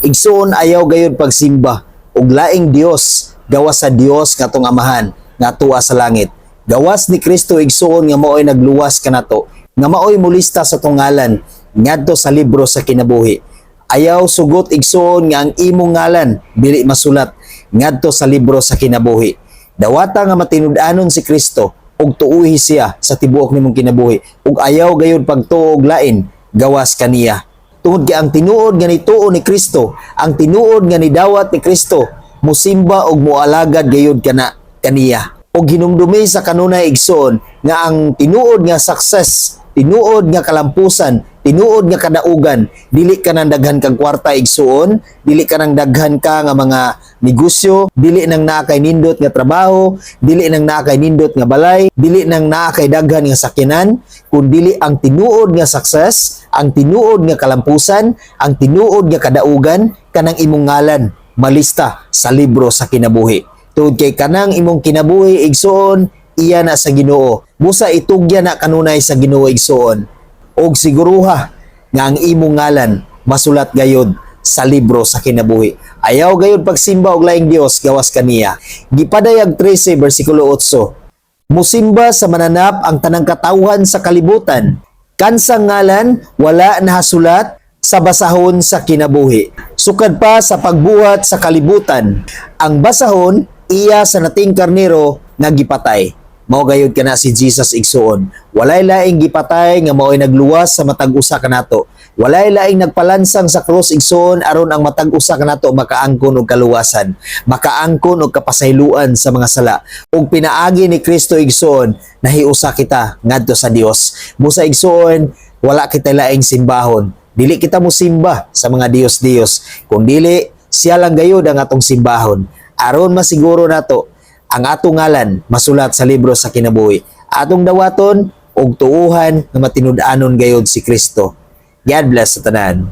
Igsuon, ayaw gayud pagsimba og laing Dios gawas sa Dios nga atong Amahan nga tuwa sa langit. Gawas ni Kristo, igsuon, nga maoy nagluwas kanato, nga maoy mulista sa atong ngalan ngadto sa libro sa kinabuhi. Ayaw sugot, igsuon, nga ang imong ngalan dili masulat ngadto sa libro sa kinabuhi. Dawata nga matinud-anon si Kristo ug tuuhi siya sa tibuok nimong kinabuhi ug ayaw gayud pagtuo og lain gawas kaniya. Tungod kay ang tinuod nga nituo ni Kristo, ang tinuod nga nidawat ni Kristo, musimba og mualagad gayud kana kaniya. Og hinumdumi sa kanunay, igsoon, nga ang tinuod nga success, tinuod nga kalampusan, tinuod nga kadaugan, dili ka nang daghan kang kwarta, igsuon, dili ka nang daghan ka nga mga negosyo, dili nang naa kay nindot nga trabaho, dili nang naa kay nindot nga balay, dili nang naa kay daghan nga sakyanan, kun dili ang tinuod nga success, ang tinuod nga kalampusan, ang tinuod nga kadaugan, kanang imong ngalan malista sa libro sa kinabuhi. Tungod kay kanang imong kinabuhi, igsuon, iya na sa Ginoo. Busa itugyan na kanunay sa Ginoo, igsuon. Og siguruha nga ang imong ngalan masulat gayod sa libro sa kinabuhi. Ayaw gayod pagsimba og laing Dios gawas kaniya. Gipadayag 13 bersikulo 8. Musimba sa mananap ang tanang katawhan sa kalibutan. Kansang ngalan wala nahasulat sa basahon sa kinabuhi. Sukad pa sa pagbuhat sa kalibutan, ang basahon iya sa Nating Karnero nga gipatay. Mao gayud kana si Jesus, igsuon. Walay laing gipatay nga mao'y nagluwas sa matag usa kanato. Walay laing nagpalansang sa krus, igsuon, aron ang matag usa kanato makaangkon og kaluwasan, makaangkon og kapasayloan sa mga sala. Ug pinaagi ni Kristo, igsuon, nahiusa kita ngadto sa Dios. Busa, igsuon, wala kita laing simbahon. Dili kita mosimba sa mga diyos-diyos, kung dili siya lang gayud ang atong simbahon. Aron masiguro nato ang atong ngalan masulat sa libro sa kinabuhi, atong dawaton og tuuhan nga matinud-anon gayud si Kristo. God bless sa tanan.